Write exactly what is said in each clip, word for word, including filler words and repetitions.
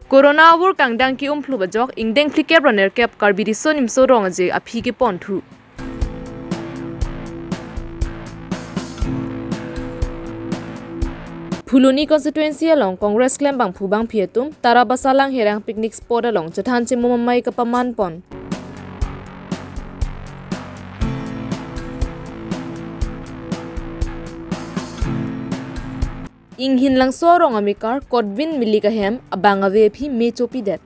Corona avur kangdang ke-umphlup ajok ingdeng phlikep ra nerkep Karbi Riso Nimso Rong Aje aphi keponthu. Phuloni constituency along Congress klembangphu bangphi atum Tarabasa Langherang picnic spot along chethan chemum amei kapamanpon. Inghin Langso arong amekar Kodwin Milik ahem abang ave aphi me chopidet.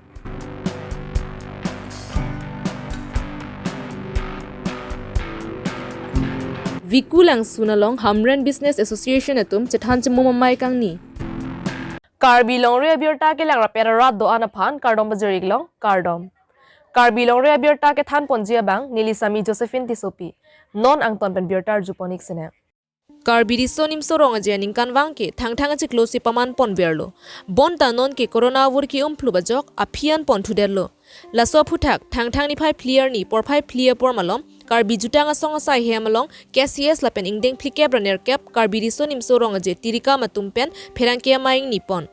Viku Langsun along Hamren Business Association atum chethan chemum amei kangni. Karbi Longri Abirta kelang rapet arat do-an aphan kardom pajir-ik long, kardom. Karbi Longri Abirta kethanponji abang neli Sami Josephine Tissopi. Non angton pen birta arjupon-ik sene. Karbi Riso Nimso Rong Aje aningkanvang ke Thangthang achiklo si pamanponverlo. Bonta nonke corona avur ke-umphlup ajok aphi an ponthudetlo. Laso aphuthak Thangthang niphai phli arni porphai phli apor malom Karbi Jutang Asong asai hem along K C S lapen ingdeng phlikep ra nerkep Karbi Riso Nimso Rong Aje tirikam atum pen pherangke amei ingnipon.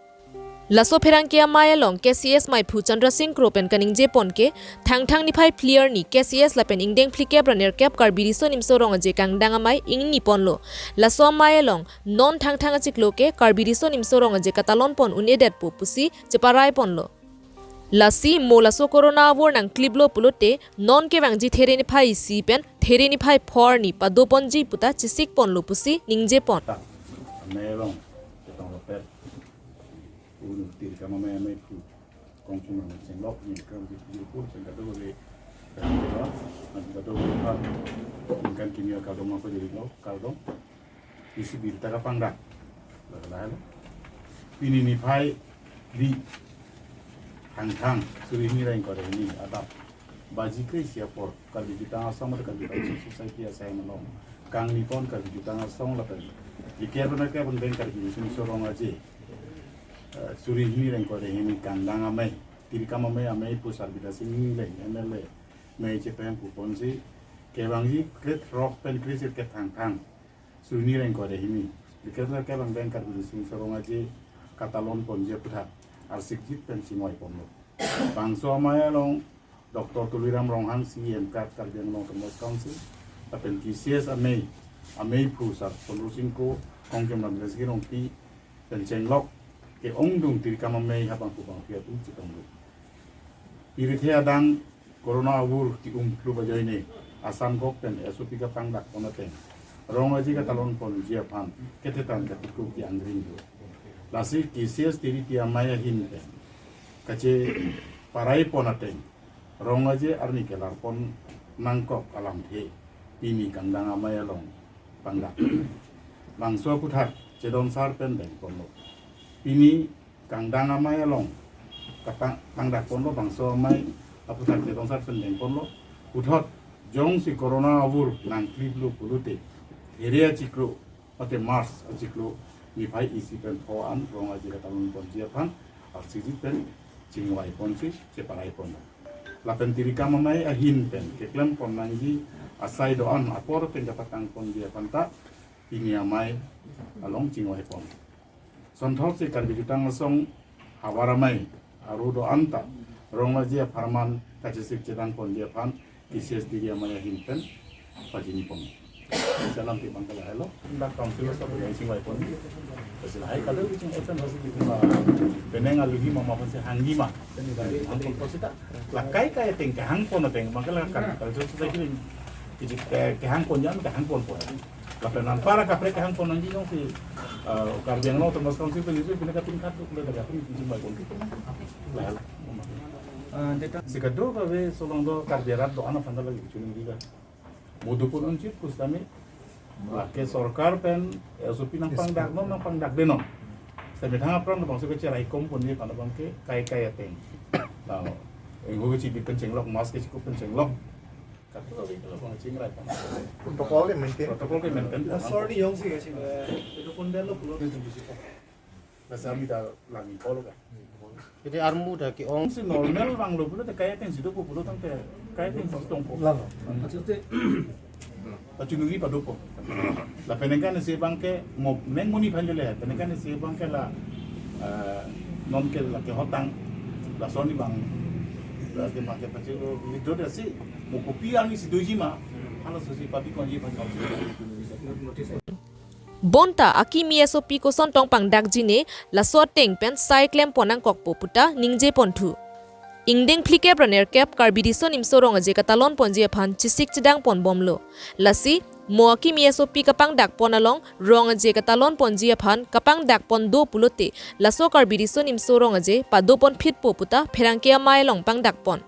Laso pherangke amei along K C S meiphu Chandra Singh Kro pen kaningjepon ke, Thangthang niphai phli arni K C S lapen ingdeng phlikep ra nerkep Karbi Riso Nimso Rong Aje kangdang amei ingniponlo. Laso amei along non Thangthang achiklo ke Karbi Riso Nimso Rong Aje katalonpon un-edetpo pusi cheparaiponlo. Lasi mo laso corona avur nangkliplo pulote nonke vangji there niphai isi pen there niphai pho arni padoponji puta chesikponlo pusi ningjepon. Amei along chetong rapet un tirikam amei, meiphu Kongchung Rongchenglok, ni kram di pujul pur, sengkadu bagi, nanti kadu bagi, kan kini kadu mako jadi lo, kadu. Isi birta kapangdak. Lahelo. Pini niphai phli Thangthang suri hini ra ingkoi ra hini adap baji kre-isi apor Karbi Jutang Asong atau Karbi Cultural Society asai malom kangnipon Karbi Jutang Asong lapen phlikep ra nerkep ingdeng Karbi Riso Nimso Rong Aje, eh, suri hini ra ingkoi ra hini kangdang amei, tirikam amei, ameiphu Sarbida Sing Engleng M L A mei chepeng puponsi kevangji krethrok pen kresirkep Thangthang suri hini ra ingkoi ra hini phlikep ra nerkep ingdeng Karbi Riso Nimso Rong Aje katalonponji aphuthak arsikjit pen chingvaiponlo. Bangso amei along Doctor Tuliram Ronghang, C E M kat Karbi Anglong Autonomous Council, lapen K C S amei, ameiphu Sar Sonru Sing Kro, Kongchum Ram Resi Rongpi, pen chenglok ke-ongdung tirikam amei ha bangphu bangphi atum chetonglo. Pirithe adang corona avur ke-umphlup ajoine Assam Govt pen S O P kapangdakpon ateng Rong Aje katalonponji aphan kethetan katikuk ke-angring do. Lasi K C S tiri ti amei ahin pen kacheparaipon ateng Rong Aje arni kelarpon nangkok alamthe pini kangdang amei along pangdak. Bangso aphuthak Chedon Sar pen dengponlo. Pini kangdang amei along kapang pangdakponlo, bangso amei aphuthak Chedon Sar pen dengponlo. Puthot jongsi corona avur nangkliplo pulote, here achiklo, mate March achiklo niphai isi pen pho an Rong Aje katalonponji aphan arsikjit pen chingvaiponsi cheparaiponlo. Lapen tirikam amei ahin pen keklempon nangji asai do-an apor pen kapatangponji aphan ta pini amei along chingvaipon. Sonthotsi Karbi Jutang Asong havar amei aru do-an ta Rong Aje apharman kachesik chetangponji aphan K C S tiri amei ahin pen pachinipon. Salam ti bangkala helo. Dak council sa punya sing waipon. Kasi lahai kalau bikin open hosi bikin ba penang aluhi mama pasi hanggi ma. Hangpon pasi ta. Lakai kai ateng kehangpon ateng bangkala kan kalau sudah kiri. Kejit ke kehangpon jam kehangpon pon. Lapen anpar kaprek kehangpon nangji jongsi, eh, Karbi Anglong Autonomous Council pen isi pina kating katu kula daga pun sing waipon. Lahelo. Ah, deta. Si kado kave solong do Karbi arat do-an aphan ta lagi chuning diga. Modu pun unchit kus kami. Lake sorkar pen S O P nangpangdak non, nangpangdak de non. Sami thang apran bangso kecheraikom pon di pada bangke kai kai ateng. Nah, engho kechibit pen chenglok, mask kechikup pen chenglok. Katu kave kalau bang chingrai pen. Protocol ke maintain. Protocol ke maintain. Sorry, yong si kasi. Itu pun dia lo pulo. Nasa ami ta langji kolo ka. Jadi armu ta ke-ong. Si normal vanglo pulo te kai ateng si dopo pulo tangte kai ateng si tongpo. Lang. Pachunuri padopo. La penang kan si bangke mo neng muni phanjole, penang kan si bangke la, eh, non ke la kehotang. Lason ni bang, lason ni bang ke pacik lo, video dasi, mo kopi arni si doji ma, halaso si papi konji bang kau si. Bonta akimi S O P koson tong pangdakji ne, laso ateng pen sai klempon nangkokpo puta ningje ponthu. Ingdeng phlikep ra nerkep Karbi Riso Nimso Rong Aje katalon ponji aphan chesik chedang pon bomlo. Lasi, mo akimi S O P kapangdak pon along Rong Aje katalon ponji aphan kapangdak pon do pulote, laso Karbi Riso Nimso Rong Aje padopon phitpo puta pherangke amei along pangdak pon.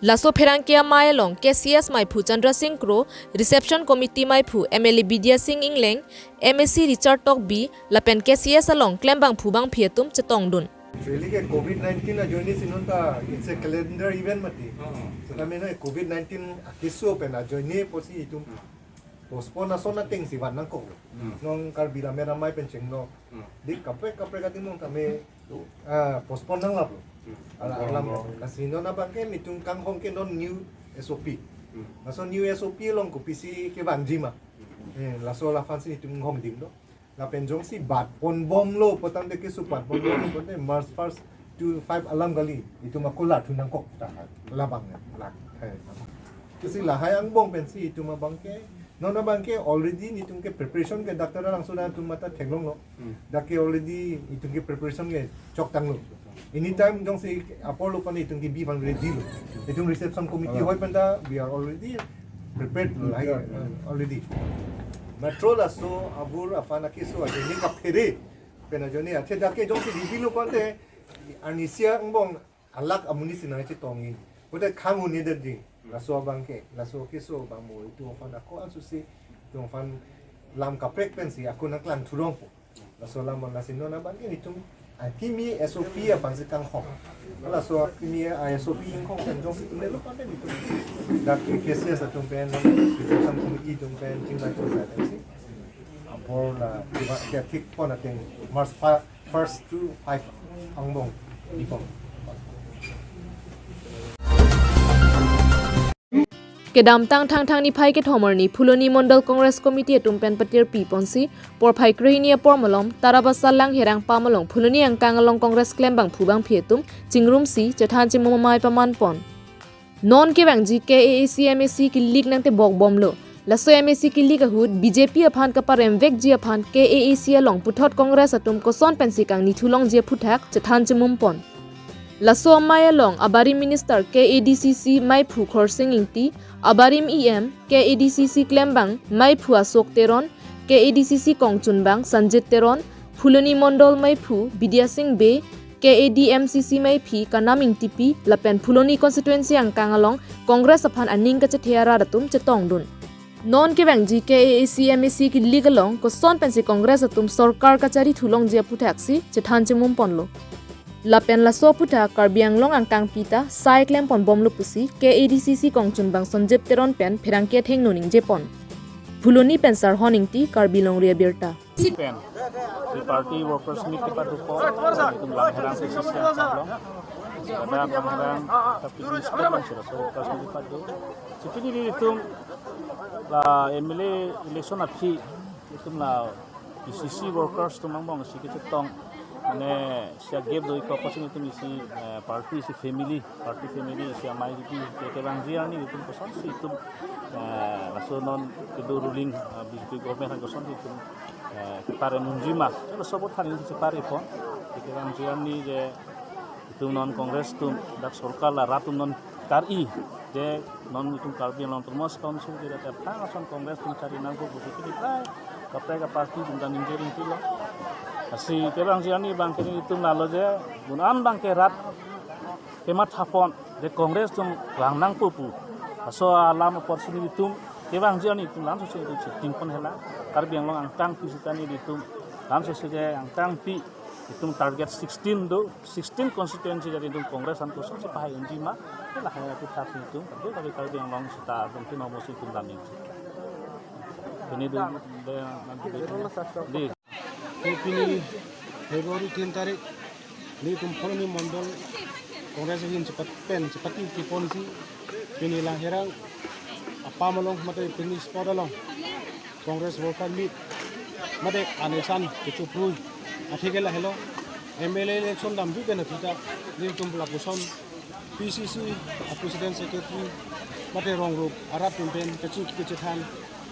Laso pherangke amei along K C S meiphu Chandra Singh Kro, Reception Committee meiphu M L A Bidya Sing Engleng, M A C Richard Tokbi, lapen K C S along klembangphu bangphi atum chetongdun. Actually ke COVID nineteen ajoine si non ta it's a calendar event mati. Setame no COVID nineteen akeso pen ajoine pusi itum postpone ason ateng si van nangkok. Hmm. Non Karbi Lammet Amei pen chengno. Hmm. Dik kaprek kaprek atimung tame, ah, postpone nanglaplo. Hmm. Ala alam. Lasi non abang ke nelitum kanghong ke non new S O P. Hmm. Laso new S O P along kopisi kevangji ma. Hmm. Eh, laso laphan si nelitum hongding do. Lapen jongsi bat pon bomlo putangte keso bat pon bomlo putangte March first to five alam kali itum ako lathu nangkok ta labang la. Eh. Lasi lahai angbong pensi itum abang ke, non abang ke already nelitum ke preparation ke Doctor Langsoda atum mate theklonglo. Hmm. Dak ke already itum ke preparation ke choktanglo. Anytime jongsi apor lo pon itum ke bi bang ready lo. Itum reception committee hoi penta we are already prepared lo, lahai, uh, already. Metro laso abur aphan akeso ajoine kaphere pen ajoine athe dak ke jongsi ready lo ponte arnisi angbong alak amonit si nangchetongji. Pute khang un-e det ding. Laso abang ke, laso keso abang mo itum aphan ako ansusi, itum aphan lam kaprek pensi ako nangklang thurongpo. Laso alam lasi non abang ke nelitum akimi S O P aphan si kanghong. Laso akimi a S O P ingkong pen jongsi itum lelo pante nelitum dak K C S atum pen, Reception Committee atum pen, chingbai chingbai pensi apor la iba ke thik pon ateng March first to five angbong bipon. Kedamtang Thangthang niphai kethom arni Phuloni Mondol Congress Committee atum pen patirpi ponsi, porphai krehini apor malom, Tarabasa Langherang pam along Phuloni angkang along Congress klembangphu bangphi atum chingrumsi chethan chemum amei paman pon. Non kevangji K A A C M A C kilik nangtebok bomlo. Laso M A C kilik ahut B J P aphan kaparemvekji aphan K A A C along puthot Congress atum koson pensi kangnithu longji aphuthak chethan chemum pon. Laso amei along abarim minister K A D C C meiphu Khorsing Ingti, abarim E M, K A D C C klembang meiphu Ashok Teron, K A D C C kongchunbang Sanjit Teron, Phuloni Mondol meiphu Bidya Sing Bey, K A D M C C meiphi Kanam Ingtipi, lapen Phuloni constituency angkang along Congress aphan aning kachethe arat atum chetongdun. Non kevangji K A A C M A C kilik along koson pensi Congress atum sorkar kachari thulongji aphuthaksi chethan chemum ponlo. Lapen laso aphuthak Karbi Anglong angkangpi ta sai klem pon bomlo pusi K A D C C kongchunbang Sanjit Teron pen pherangke athengno ningje pon. Phuloni pen Sarhon Ingti, Karbi Longri Abirta. Pen, di party workers meet kepadopon, itum Langherang P C C angkang along. Kada Langherang, tapi di sekarang sudah so workers meet kepado. Seperti di itum la M L A election aphi, itum la P C C workers atum angbong si kechetong. Mane sia gap do iko kosin itum isi, eh, party isi family, party family isi amei di ke kevangji arni itum kosonsi itum, eh, laso non kedo ruling, eh, B J P government aphan kosonsi itum, eh, kepare munji ma. Laso apot than isi kepare pon. Ke kevangji arni je itum non Congress atum dak sorkar la rat atum non kar-i je non itum Karbi Anglong Autonomous Council je dak aphan lason Congress atum kari nangpo pusi kiri kai kaprek aparty atum dan ningje ringti lo. Lasi kevangji arni abang ke itum lalo je un-an abang ke rat kematha pon je Congress atum vang nangpo pu. Laso alam apor si nelitum kevangji arni itum lamsosi itum chitim pon hela. Karbi Anglong angkangpi sitame nelitum lamsosi je angkangpi itum target sixteen do, sixteen constituency jadi itum Congress aphan kosonsi pahai unji ma, lahai aputhak itum, tapi tapi Karbi Anglong seta atum tin homo si itum dam unji. Ini do, de, de, de. Pini February tin tarik, nelitum Phuloni Mondol Congress ahin chepat pen, chepatipon si, pini Langherang apam along, mate pini spot along Congress worker meet, mate anesan kechuprui, atheke lahelo, M L A election damju pen aphi ta nelitum lapuson P C C a President Secretary mate rong rup arat pen pen kachingki kachethan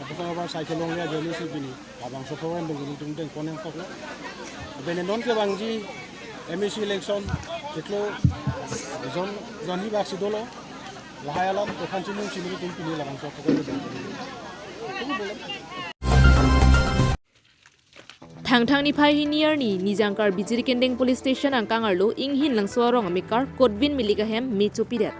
lapuson abar cycle long le ajoine si pini labangso program pen nelitum dengpon nangkoklo. Bene non kevangji M A C election chiklo jon jon hini bak si dolo. Lahai alam tokhan chimung chimung tum pini labangso program pen. Thangthang niphai hini arni Nijang Karbi Jirikindeng Police Station angkang arlo inghin Langso arong amekar Kotbin Milik ahem me chopidet.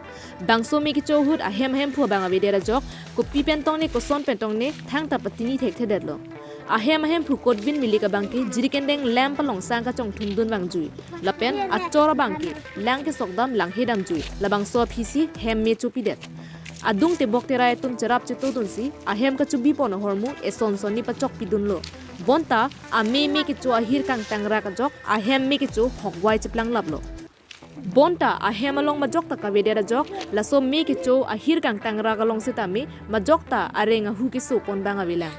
Bangso me kecho ahut ahem ahemphu abang avedet ajok kopi pen tongne koson pen tongne thangta patini thekthedetlo. Ahem ahemphu Kotbin Milik abangke Jirikindeng lamp along sang kachongthumdun vangjui. Lapen achor abangke lang kesokdam langhe damjui. Labangso aphisi hem me chopidet. Adung tebok terai atum cherap chetodunsi ahem kachobipon ahormu eson sonni pachokpidunlo. Bonta ame me kecho ahir kangtangrak ajok ahem me kecho hokvai cheplanglaplo. Bonta ahem along majokta kavedet ajok laso me kecho ahir kangtangrak along setame majokta areng ahu kesopon bang avelang.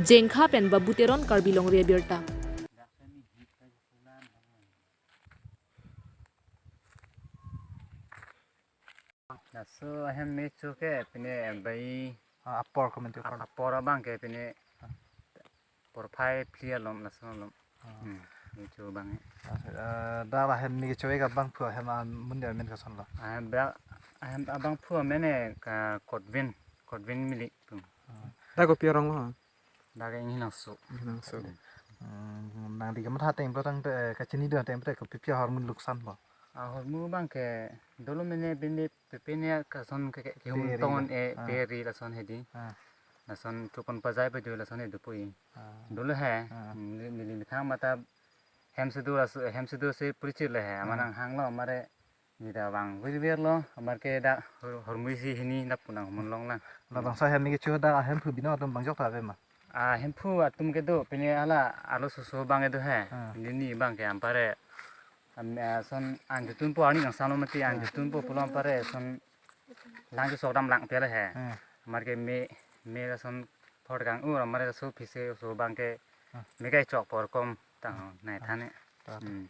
Jengkha pen Babu Teron, Karbi Longri Abirta. Laso ahem me cho ke pine bai Ah, apor komente apor. Apor abangke pine porphai phli alom laso alom. Ah. Hmm, me cho abang. Ah, eh, dak ahem me kecho-ik abangphu ahem amun dia men kosonlo. Ahem ba ahem abangphu amen ke Kotbin, Kotbin Milik pu. Dak kopi arong lo? Dak inghin Langso. Inghin Langso. Hmm. Hmm, nangli kamatha ateng pulo tangte, eh, kachinidun ateng pulote kopi pi ahormu luksan po? Ahormu abangke dolo mene bini pepene kason ke, ke, kehum Peri tongon lo. E, Ah. Peri lason hedi. Ah. Lason thukon pajai pajui lason hedi pui. Ah. Dolo he. Ah. Hmm, neli, neli methang mata hem sedu laso, hem sedu si purichit le he. Aman Ah. Nanghanglo mare nida bang wir wir lo, amar ke dak hor-, hormu isi hini dak pu nanghumun longlang. Labangso ahem me kecho dak ahemphu bino atum bang jokta ave ma? Ahemphu atum kedo, pine hala arlo soso abang kedo he. Ah. Nini abangke anpare. Am, eh, son anjutun po arni nangsanlo mati Ah. Anjutun po pulo anpare son lang kesokdam lang tele he. Ah. Amar ke me, me lason thor kang ur amar laso phisi so abangke Ah. Me kechok por kom tang nai thane. Ah. Hmm.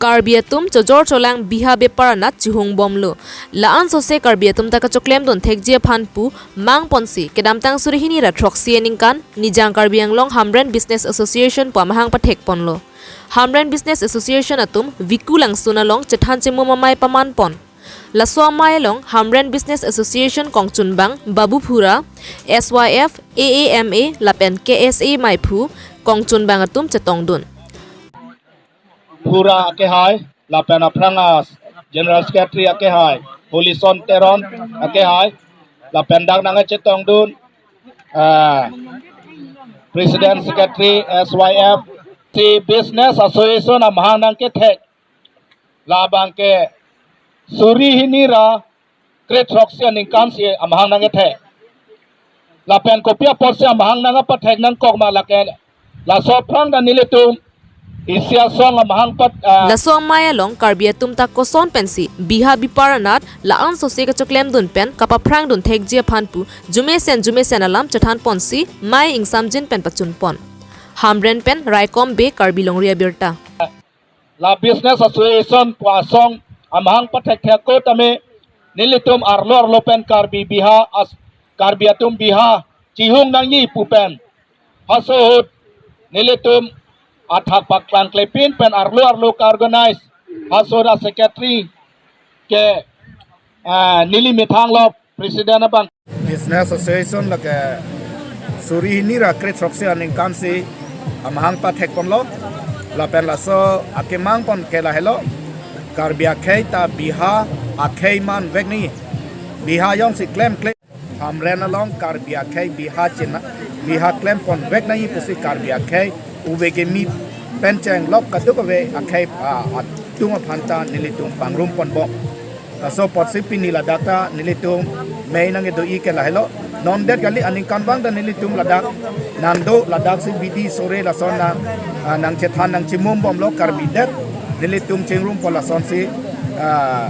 Karbi atum chojor cholang biha bepar anat chihung bomlo. La-an sose Karbi atum ta kachoklemdun thekji aphan pu mangponsi kedamtang suri hini ra throksi aningkan Nijang Karbi Anglong Hamren Business Association pu amahang pathekponlo. Hamren Business Association atum Viku Langsun along chethan chemum amei pamanpon. Laso amei along Hamren Business Association kongchunbang Babu Phura, S Y F, A A M A lapen K S A meiphu kongchunbang atum chetongdun. Phura akehai, lapen aphrang as General Secretary akehai, Holison Teron akehai, lapen dak nangchetongdun, ah, President Secretary S Y F, si Business Association amahang nangkethek. Labangke suri hini ra kre throksi aningkan si amahang nangkethek. Lapen kopi apotsi amahang nangpathek nangkok ma lake laso aphrang ta nelitum isi asong amahang pat, ah, Laso amei along Karbi atum ta koson pensi biha bepar anat la-an sose kachoklemdun pen kapaphrangdun thekji aphan pu jumesen jumesen alam chethanponsi mei ingsamjin pen pachunpon. Hamren pen Raikom Bey, Karbi Longri Abirta. La Business Association pu asong amahang pathekthek ako tame nelitum arlo arlo pen Karbi biha as Karbi atum biha chihung nangji pu pen. Haso ahut nelitum athak paklang klepin pen arlo arlo ka-organize. Haso ahut a-secretary ke, ah, neli methang lo president abang. Business Association lake suri hini ra kre throksi aningkan si amahang pathekponlo. Lapen laso akemangpon ke lahelo. Karbi akhei ta biha akhei manvek nangji. Biha jongsi klemkle Hamren along Karbi akhei biha chena, biha klemponvek nangji pusi Karbi akhei ove kimi pen chenglok kadokave akhei, ah, atum aphan ta nelitum pangrumponbom. Laso apotsi pini ladak ta nelitum mei nangkedo-i ke lahelo. Non det kali aningkanvang ta nelitum ladak nangdo, ladaksi bidi sore lason nang, ah, nangchethan nangchemum bomlo Karbi det. Nelitum chingrumpo lasonsi, ah,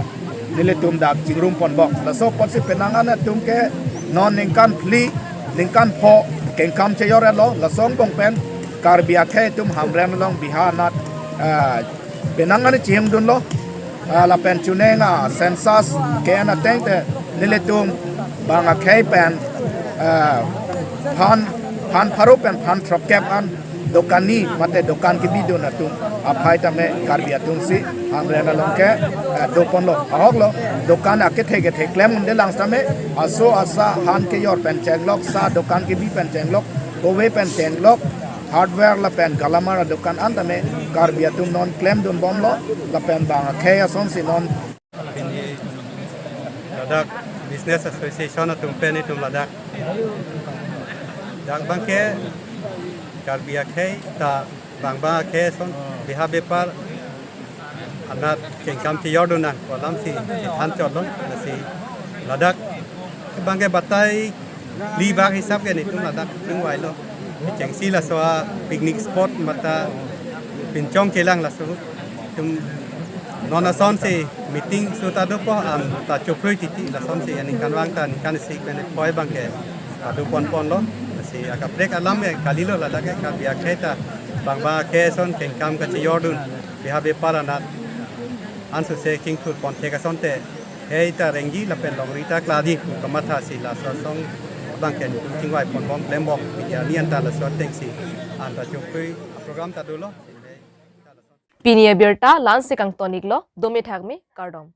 nelitum dak chingrumponbom. Laso apotsi penang an atum ke non ningkan phli, ningkan pho kengkam chejor-etlo, laso angbong pen Karbi akhei atum Hamren along biha anat, ah, penang ani chihim dunlo, ah, lapen chuneng a census ke-en ateng te nelitum bang akhei pen, ah, phan, phan pharo pen phan throkkep an dokani mate dokan kebidun atum aphai tame Karbi atum si Hamren along ke, ah, doponlo. Ahoklo, dokan akethe kethe klem un'edelang sitame aso asa han kejor pen chenglok, sa dokan kebi pen chenglok, kove pen chenglok, hardware lapen galamara dokan an tame Karbi atum non klemdunbomlo, lapen bang akhei asonsi non. Pini ladak Business Association atum pen itum ladak, dak abangke Karbi akhei ta bang bang akhei ason biha bepar anat kengkam chejordun nang pu alam si chethan chotlo. Lasi ladak abangke batai li bak hisap ke nelitum ladak chingvailo. Chengsi laso a picnic spot mate pinchong chelang laso atum non asonsi meeting seta dopo, anta chophrui titi lasonsi aningkanvang ta ningkan isi pen poi abangke pado ponponlo. Lasi akaprek alam ke kalilo, ladak ke Karbi akhei ta bang bang akhei ason kengkam kachejordun biha bepar anat ansose chingthur ponthek asonte hei ta rengji lapen longri ta klangji pu kamatha si laso asong abangke nelitum chingvai ponbom klembom, media arni anta laso atengsi anta chophrui program ta dolo. Pini abirta la-ansi kangton-iklo, dome thakme, kardom.